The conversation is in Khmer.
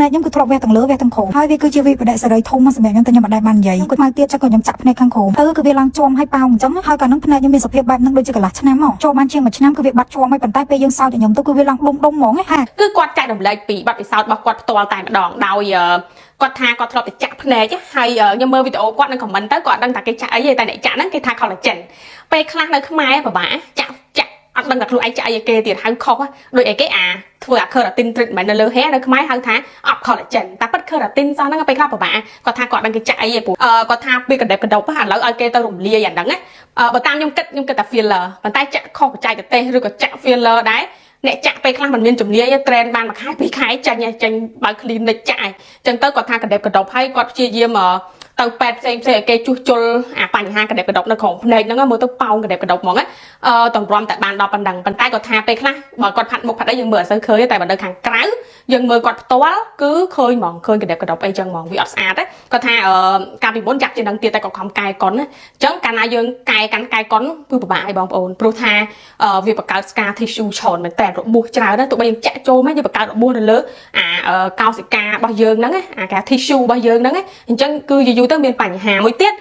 ភ្នែកខ្ញុំគឺធ្លាប់វះទាំងលើវះទាំងក្រោមហើយវាគឺជាវិបត្តិសេរីធំសម្រាប់ខ្ញុំតែខ្ញុំមិនដែលបាននិយាយខ្ញុំគឺមកទៀតចឹងក៏ខ្ញុំចាក់ភ្នែកខាងក្រោមទៅគឺវាឡើងជាំឲ្យប៉ោងអញ្ចឹងហើយកាលហ្នឹងភ្នែកខ្ញុំមានសភាពបែបហ្នឹងដូចជាកន្លះឆ្នាំមកចូលបានជាងមួយឆ្នាំគឺវាបាត់ជាំហើយប៉ុន្តែពេលយើងសើចតែខ្ញុំទៅគឺវាឡើងដុំដុំហ្មងហា គឺគាត់ចែករំលែកពីបទពិសោធន៍របស់គាត់ផ្ទាល់តែម្ដងដោយគាត់ថាគាត់ធ្លាប់តែចាក់ភ្នែកហើយខ្ញុំមើលវីដេអូគាត់នឹង comment ទៅគាត់អត់ដឹងថាគេចាក់អីទេតែអ្នកចាក់ហ្នឹងគេថា collagen ពេលខ្លះនៅខ្មែរពិបាកចាក់ចាក់អត់ដឹងថាខ្លួនឯងចាក់អីគេទៀតហៅខុសដូចអីគេអាធ្វើអា keratin treatment នៅលើ hair នៅខ្មែរហៅថាអប់ collagen តែពិត keratin សោះហ្នឹងពេលខ្លះពិបាកគាត់ថាគាត់ដឹងគេចាក់អីឯព្រោះគាត់ថាពីកណ្ដេបកណ្ដប់ឥឡូវឲ្យគេទៅរំលាយអាហ្នឹងណាបើតាមខ្ញុំគិតខ្ញុំគិតថា filler ប៉ុន្តែចាក់ខុសបច្ចេកទេសឬក៏ចាក់ filler ដែរអ្នកចាក់ពេលខ្លះមិនមានជំនាញ train បានមួយខែពីរខែចាញ់ចាញ់បើ clinic ចាក់អញ្ចឹងទៅគាត់ថាកណ្ដេបកណ្ដប់ហើយគាត់ព្យាយាមទៅពេទ្យផ្សេងផ្សេងឲ្យគេជួសជុលអាបញ្ហាកណ្ដេបកណ្ដប់នៅក្រោមភ្នែកហ្នឹងមើលទៅប៉ោងកណ្ដេបកណ្ដប់ហ្មងតម្រាំតែបានដល់ប៉ុណ្ណឹងប៉ុន្តែគាត់ថាពេលខ្លះបើគាត់ផាត់មុខផាត់អីយើងមើលអត់សូវឃើញទេតែបើនៅខាងក្រៅយើងមើលគាត់ផ្ទាល់គឺឃើញហ្មងឃើញកណ្ដេបកណ្ដប់អីចឹងហ្មងវាអត់ស្អាតទេគាត់ថាកាលពីមុនយ៉ាប់ជាងនឹងទៀតតែក៏ខំកែកុនណាអញ្ចឹងកាលណាយើងកែកាន់កែកុនគឺពិបាកឲ្យបងប្អូនព្រោះថាវាបង្កើត scar tissue ច្រើនមែនតើរបួសច្រើនណាស់ទោះបីយើងចាក់ចូលមកយើងបង្កើតរបួសនៅលើអាកោសិការបស់យើងហ្នឹងអាកា tissue របស់យើងហ្នឹងអញ្ចឹងគឺយូរៗទៅមានបញ្ហាមួយទៀត។